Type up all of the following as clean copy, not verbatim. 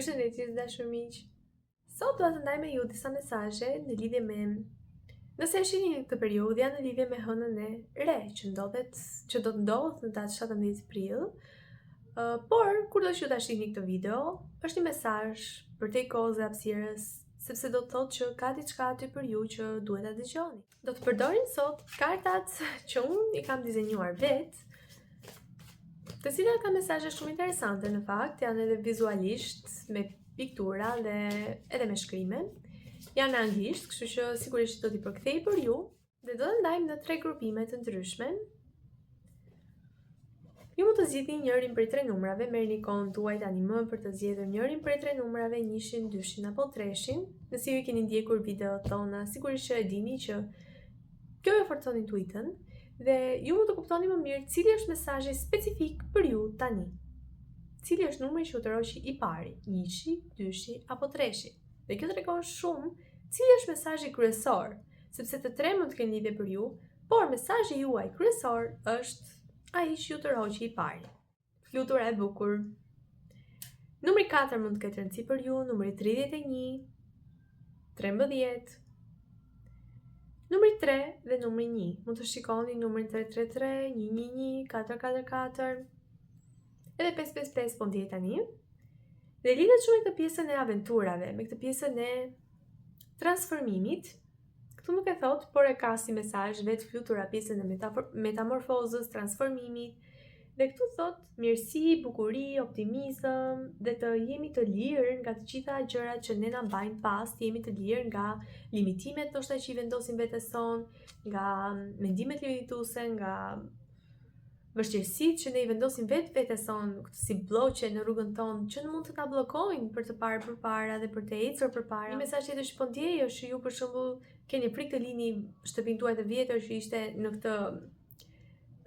Përshëndetje të dashur miq. Sot dua të ndaj me ju disa mesazhe në lidhje me nëse e shihni në këtë periudhë janë në lidhje me hënën e re që ndodhet që do të ndodhë në datë 17 prill. Uh, por kurdo që ju ta shihni këtë video, është një mesazh përtej kohës dhe hapësirës, sepse do të thotë që ka diçka aty për ju që duhet ta dëgjoni. Do të përdorim sot kartat që unë i kam dizenjuar vetë, të cilat kanë mesazhe shumë interesante në fakt, janë edhe vizualisht me piktura dhe edhe me shkrime. Janë në anglisht, kështu që sigurisht do t'i përkthej për ju dhe do të ndajmë në tre grupime të ndryshme. Ju mund të zgjidhni njërin prej tre numrave, merrni kohën tuaj tani më për të zgjedhur njërin prej tre numrave, njëshin, dyshin apo treshin. Nëse ju i keni ndjekur videot tona, sigurisht që e dini që kjo ju forcon intuitën dhe ju mund të kuptoni më mirë cili është mesazhi specifik për ju tani. Cili është numri që ju tërhoqi i pari, njëshi, dyshi apo treshi. Dhe kjo tregon shumë cili është mesazhi kryesor, sepse të tre mund të kenë lidhje për ju, por mesazhi juaj kryesor është ai që ju tërhoqi i pari. Flutura e bukur. Numri 4 mund të ketë rëndësi për ju, numri 31, 13, numri 3 dhe numri 1. Mund të shikoni numrin 333, 111, 444, edhe 555 po ndjej tani. Dhe lidhet shumë me këtë pjesën e aventurave, me këtë pjesën e transformimit, Këtu nuk e thotë, por e ka si mesazh vetë flutura pjesën e metamorfozës, transformimit. Dhe këtu thotë mirësi, bukuri, optimizëm dhe të jemi të lirë nga të gjitha gjërat që ne na mbajnë pas, të jemi të lirë nga limitimet ndoshta që i vendosim vetes sonë, nga mendimet limituese, nga vështirësitë që ne i vendosim vetë vetes sonë si blloqe në rrugën tonë që mund të na bllokojnë për të parë përpara dhe për të ecur përpara. Një mesazh tjetër që po ndjej është që ju për shembull keni frikë të lini shtëpinë tuaj të vjetër që ishte në këtë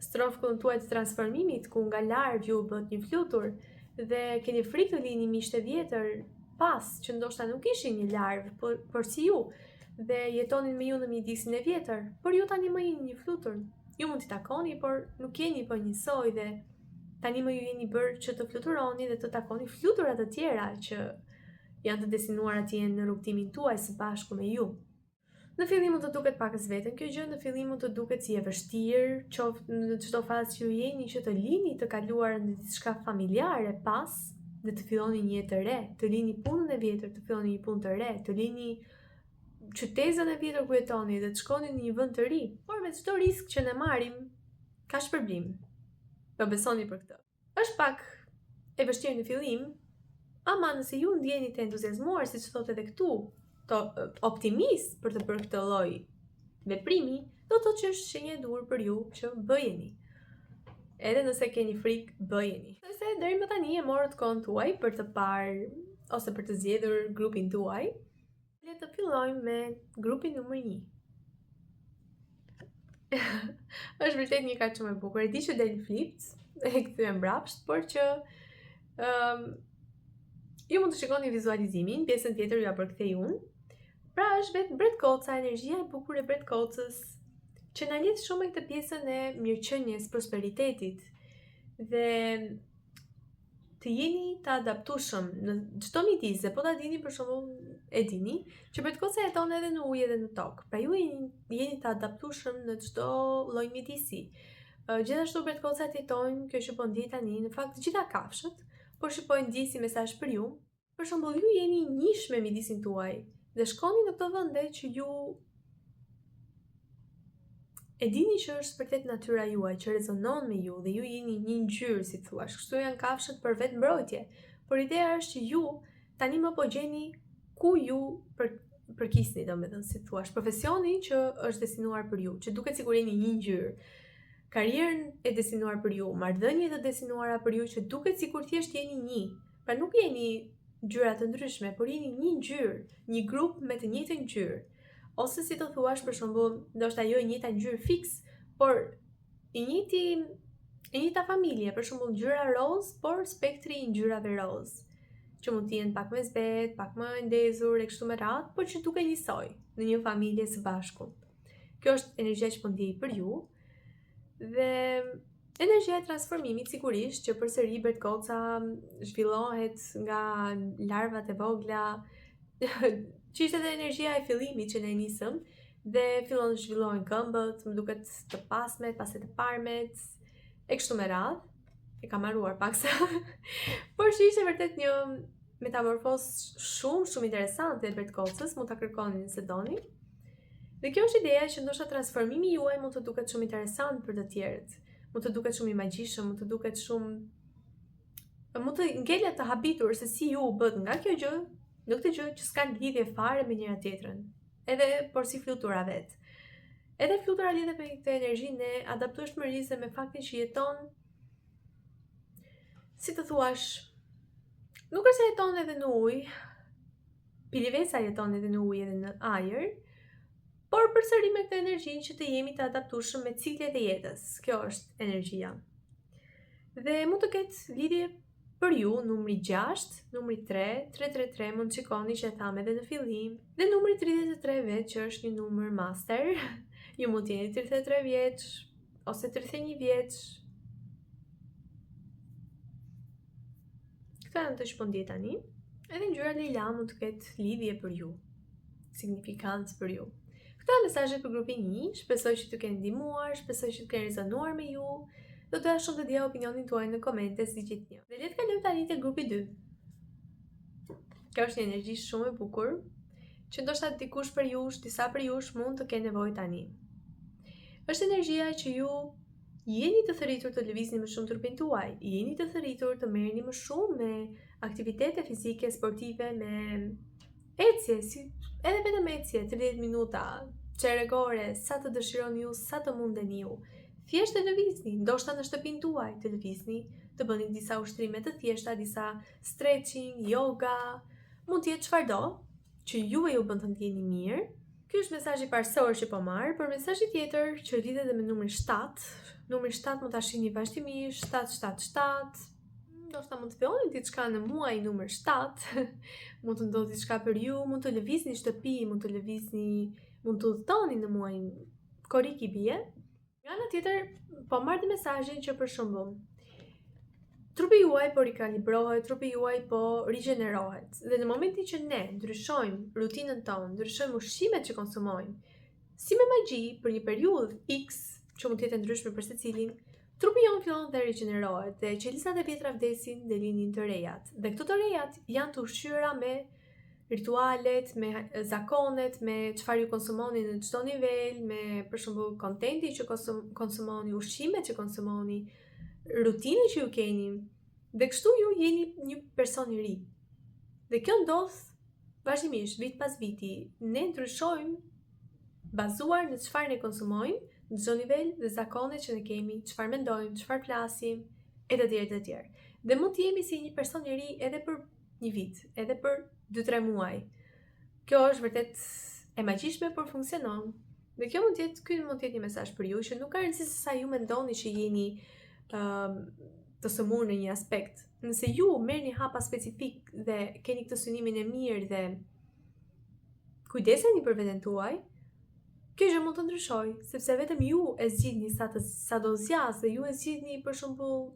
strofkullën tuaj të transformimit ku nga larvë ju bëtë një flutur dhe keni frikë të lini miqtë e vjetër pas që ndoshta nuk ishin një larvë, por, por si ju dhe jetonin me ju në mjedisin e vjetër, por ju tani më jeni një flutur. Ju mund t'i takoni, por nuk jeni po njësoj dhe tani më ju jeni bërë që të fluturoni dhe të takoni flutura të tjera që janë të destinuara të jenë në rrugëtimin tuaj së bashku me ju. Në fillim mund të duket pakës vetëm kjo gjë, në fillim mund të duket si e vështirë, qoftë në çdo fazë që ju jeni që të lini të kaluarën dhe diçka familjare pas dhe të filloni një jetë të re, të lini punën e vjetër, të filloni një punë të re, të lini qytezën e vjetër ku jetoni dhe të shkoni në një vend të ri. Por me çdo risk që ne marrim, ka shpërblim. Më besoni për këtë. Është pak e vështirë në fillim, ama nëse ju ndjeni të entuziazmuar, siç thotë edhe këtu, të optimist për të bërë këtë lloj veprimi, do të thotë që është shenja e duhur për ju që bëjeni. Edhe nëse keni frikë, bëjeni. Nëse deri më tani e morët kohën tuaj për të parë ose për të zgjedhur grupin tuaj, Le të fillojmë me grupin numër 1. është vërtet një kartë shumë e bukur. E di që del flipped, e kthyer mbrapsht, por që um, ju mund të shikoni vizualizimin, pjesën tjetër jua përkthej unë. Pra është vetë bretkoca, energjia e bukur e bretkocës, që na lidh shumë me këtë pjesën e mirëqenies, prosperitetit. Dhe të jeni të adaptueshëm në çdo mjedis dhe po ta dini për shembull e dini që bretkoca jeton edhe në ujë edhe në tokë. Pra ju jeni, jeni të adaptueshëm në çdo lloj mjedisi. Gjithashtu bretkocat jetojnë, kjo që po ndjej tani, në fakt të gjitha kafshët, por që po e ndjej si mesazh për ju, Për shembull, ju jeni njësh me mjedisin tuaj dhe shkoni në këto vende që ju e dini që është vërtet natyra juaj, që rezonon me ju dhe ju jeni një ngjyrë, si thua. Kështu janë kafshët për vetëmbrojtje. Por ideja është që ju tani më po gjeni ku ju për përkisni, domethënë, si thua, profesioni që është destinuar për ju, që duket sikur jeni një ngjyrë. Karrierën e destinuar për ju, marrëdhëniet e destinuara për ju që duket sikur thjesht jeni një. Pra nuk jeni ngjyra të ndryshme, por jeni një ngjyrë, një grup me të njëjtën ngjyrë. Ose si të thuash për shembull, ndoshta jo e njëjta ngjyrë fiks, por i njëjti e njëjta familje, për shembull ngjyra roz, por spektri i ngjyrave roz, që mund të jenë pak më zbehtë, pak më ndezur e kështu me radhë, por që duken njësoj në një familje së bashku. Kjo është energjia që po ndjej për ju. Dhe Energjia e transformimit sigurisht që përsëri bretkoca zhvillohet nga larvat e vogla, që ishte edhe energjia e fillimit që ne nisëm dhe fillon të zhvillohen këmbët, më duket të pasmet, pastaj të parmet, e kështu me radhë. E kam harruar paksa. Por që ishte vërtet një metamorfozë shumë shumë interesante e bretkocës, mund ta kërkoni nëse doni. Dhe kjo është ideja që ndoshta transformimi juaj mund të duket shumë interesant për të tjerët, mund të duket shumë i magjishëm, mund të duket shumë mund të ngelen të habitur se si ju u bëtë nga kjo gjë në këtë gjë që s'kanë lidhje fare me njëra tjetrën. Edhe por si flutura vetë. Edhe flutura lidhet me këtë energjinë e adaptueshmërisë dhe me faktin që jeton si të thuash, nuk është se jeton edhe në ujë, Pilivesa jeton edhe në ujë edhe në ajër, por përsëri me këtë energjinë që të jemi të adaptueshëm me ciklet e jetës. Kjo është energjia. Dhe mund të ketë lidhje për ju numri 6, numri 3, 333 mund të shikoni që e thamë edhe në fillim, dhe numri 33 vetë që është një numër master. Ju mund të jeni 33 vjeç ose 31 vjeç. Këto janë ato që po ndjej tani. Edhe ngjyra lila mund të ketë lidhje për ju, signifikancë për ju. Këto janë mesazhet për grupin 1, shpresoj që t'ju kenë ndihmuar, shpresoj që të kenë rezonuar me ju. Do doja shumë të dija opinionin tuaj në komente si gjithnjë. Dhe le të kalojmë tani te grupi 2. Kjo është një energji shumë e bukur, që ndoshta dikush prej jush, disa prej jush mund të kenë nevojë tani. Është energjia që ju Jeni të thërritur të lëvizni më shumë trupin tuaj, jeni të thërritur të merreni më shumë me aktivitete fizike, sportive, me ecje, si edhe vetëm ecje, 30 minuta, çerek ore, sa të dëshironi ju, sa të mundeni ju. Thjesht të lëvizni, ndoshta në shtëpinë tuaj të lëvizni, të bëni disa ushtrime të thjeshta, disa stretching, yoga, mund të jetë çfarëdo që juve ju bën të ndjeheni mirë. Ky është mesazhi parësor që po marr, por mesazhi tjetër që lidhet edhe me numrin 7, numri 7 mund ta shihni vazhdimisht 777, ndoshta mund të filloni diçka në muajin numër 7, mund të ndodhë diçka për ju, mund të lëvizni shtëpi, mund të lëvizni, mund të udhëtoni në muajin korrik i bie. Nga ana tjetër, po marr dhe mesazhin që për shembull, trupi juaj po rikalibrohet, trupi juaj po rigjenerohet. Dhe në momentin që ne ndryshojmë rutinën tonë, ndryshojmë ushqimet që konsumojmë, si me magji për një periudhë X, që mund të jetë e ndryshme për secilin, trupi jonë fillon të rigjenerohet dhe qelizat e vjetra vdesin dhe lindin të rejat. Dhe këto të rejat janë të ushqyera me ritualet, me zakonet, me çfarë ju konsumoni në çdo nivel, me për shembull kontentin që konsumoni, ushqimet që konsumoni, rutinën që ju keni. Dhe kështu ju jeni një person i ri. Dhe kjo ndodh vazhdimisht, vit pas viti. Ne ndryshojmë bazuar në çfarë ne konsumojmë, në çdo nivel dhe zakonet që ne kemi, çfarë mendojmë, çfarë flasim, e të tjerë të tjerë. Dhe mund të jemi si një person i ri edhe për një vit, edhe për 2-3 muaj. Kjo është vërtet e magjishme, por funksionon. Dhe kjo mund të jetë, ky mund të jetë një mesazh për ju që nuk ka rëndësi se sa ju mendoni që jeni uh, të sëmurë në një aspekt. Nëse ju merrni hapa specifik dhe keni këtë synimin e mirë dhe kujdeseni për veten tuaj, kjo gjë mund të ndryshojë, sepse vetëm ju e zgjidhni sa të sa do zgjasë dhe ju e zgjidhni për shembull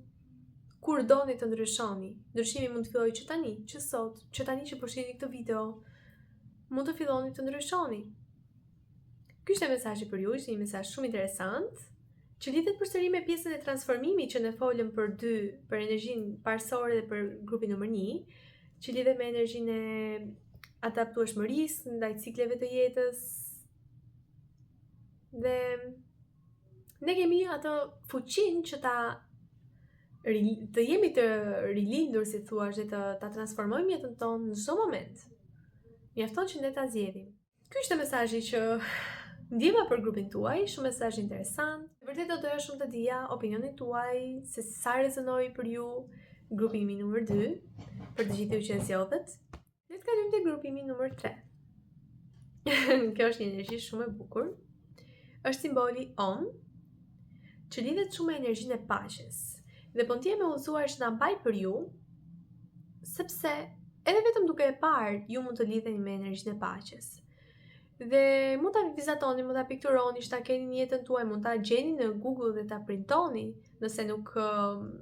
Kur doni të ndryshoni, ndryshimi mund të fillojë që tani, që sot, që tani që po shihni këtë video, mund të filloni të ndryshoni. Ky ishte mesazhi për ju, ishte një mesazh shumë interesant, që lidhet përsëri me pjesën e transformimit që ne folëm për dy, për energjinë parësore dhe për grupin numër 1, që lidhet me energjinë e adaptueshmërisë ndaj cikleve të jetës. Dhe ne kemi atë fuqinë që ta të jemi të rilindur, si thua, dhe të ta transformojmë jetën tonë në çdo moment. Mjafton që ne ta zgjedhim. Ky ishte mesazhi që ndjeva për grupin tuaj, shumë mesazh interesant. Vërtet do doja shumë të dija opinionin tuaj, se sa rezonoi për ju grupimi numër 2, për të gjithë ju që e zgjodhët. Le të kalojmë te grupimi numër 3. Kjo është një energji shumë e bukur. Është simboli Om, që lidhet shumë me energjinë e paqes. Dhe po ndjehem e udhëzuar që ta mbaj për ju, sepse edhe vetëm duke e parë, ju mund të lidheni me energjinë e paqes. Dhe mund ta vizatoni, mund ta pikturoni, që ta keni në jetën tuaj, mund ta gjeni në Google dhe ta printoni, nëse nuk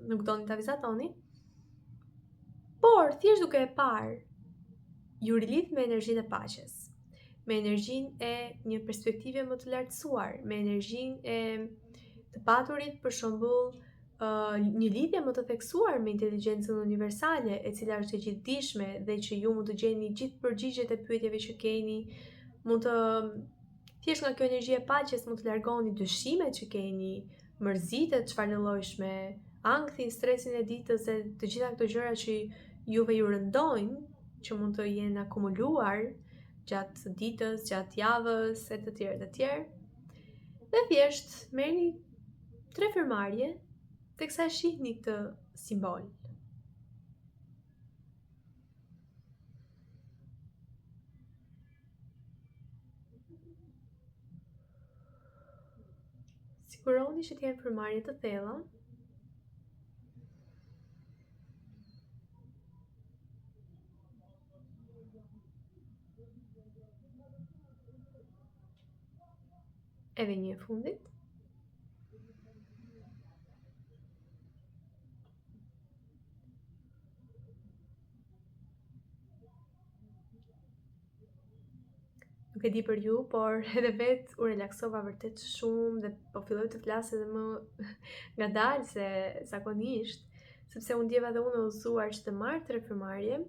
nuk doni ta vizatoni. Por thjesht duke e parë, ju rilidh me energjinë e paqes, me energjinë e një perspektive më të lartësuar, me energjinë e të paturit për shembull një lidhje më të theksuar me inteligjencën universale, e cila është e gjithëdijshme dhe që ju mund të gjeni gjithë përgjigjet e pyetjeve që keni, mund të thjesht nga kjo energji e paqes mund të largoni dyshimet që keni, mërzitë e çfarëdollojshme, ankthin, stresin e ditës dhe të gjitha këto gjëra që juve ju rëndojnë, që mund të jenë akumuluar gjatë ditës, gjatë javës e të tjerë të tjerë. Dhe thjesht merrni tre frymëmarrje teksa e shihni këtë simbol. Sigurohuni që të jenë frymëmarrje të thella. Edhe një e fundit. Nuk e di për ju, por edhe vetë u relaksova vërtet shumë dhe po filloj të flas edhe më ngadalë se zakonisht, sepse u ndjeva dhe unë e udhëzuar që të marr tre frymëmarrje.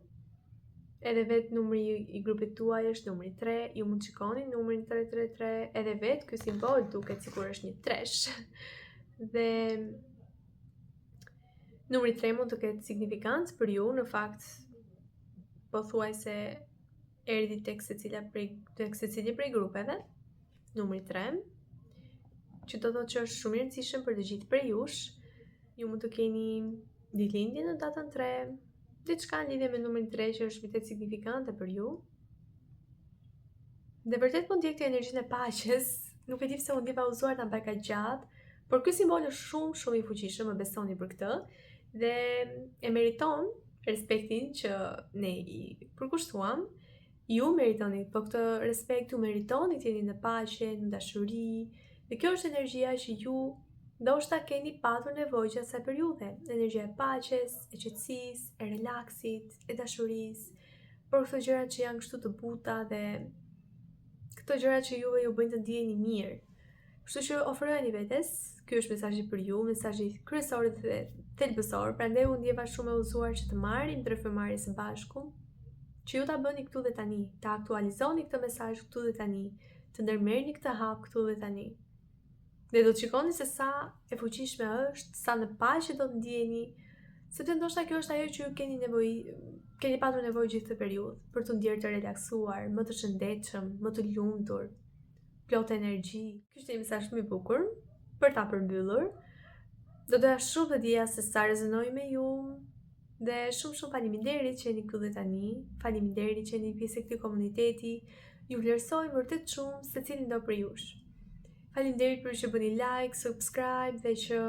Edhe vetë numri i grupit tuaj është numri 3, ju mund të shikoni numrin 333, edhe vetë ky simbol duket sikur është një tresh. Dhe numri 3 mund të ketë signifikancë për ju, në fakt pothuajse erdhi tek secila prej tek secili prej grupeve, numri 3, që do të thotë që është shumë i rëndësishëm për të gjithë prej jush. Ju mund të keni ditëlindje në datën 3, diçka në lidhje me numrin 3 që është vërtet signifikante për ju. Dhe vërtet po ndjej këtë energjinë e paqes, nuk e di pse u ndjeva e udhëzuar ta mbaj kaq gjatë, por ky simbol është shumë shumë i fuqishëm, më besoni për këtë dhe e meriton respektin që ne i përkushtuam. Ju meritoni po këtë respekt, ju meritoni të jeni në paqe, në dashuri. Dhe kjo është energjia që ju ndoshta keni patur nevojë gjatë kësaj periudhe, energjia e paqes, e qetësisë, e relaksit, e dashurisë, por këto gjëra që janë kështu të buta dhe këto gjëra që juve ju bëjnë të ndiheni mirë. Kështu që ofrojani vetes, ky është mesazhi për ju, mesazhi kryesor dhe thelbësor, prandaj u ndjeva shumë e udhëzuar që të marrim tre frymëmarrje së bashku, që ju ta bëni këtu dhe tani, ta aktualizoni këtë mesazh këtu dhe tani, të ndërmerrni këtë hap këtu dhe tani. Dhe do të shikoni se sa e fuqishme është, sa në paqe do të ndiheni, sepse ndoshta kjo është ajo që ju keni nevojë, keni patur nevojë gjithë këtë periudhë për t'u ndjerë të relaksuar, më të shëndetshëm, më të lumtur. plot energji. Ky ishte një mesazh shumë i bukur për ta përmbyllur. Do doja shumë të dija se sa rezonoi me ju dhe shumë shumë faleminderit që jeni këtu dhe tani. Faleminderit që jeni pjesë e këtij komuniteti. Ju vlerësoj vërtet shumë secilindo prej jush. Faleminderit për që bëni like, subscribe dhe që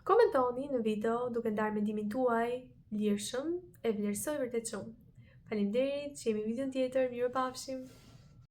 komentoni në video duke ndarë mendimin tuaj lirshëm. E vlerësoj vërtet shumë. Faleminderit, shihemi në videon tjetër, mirupafshim.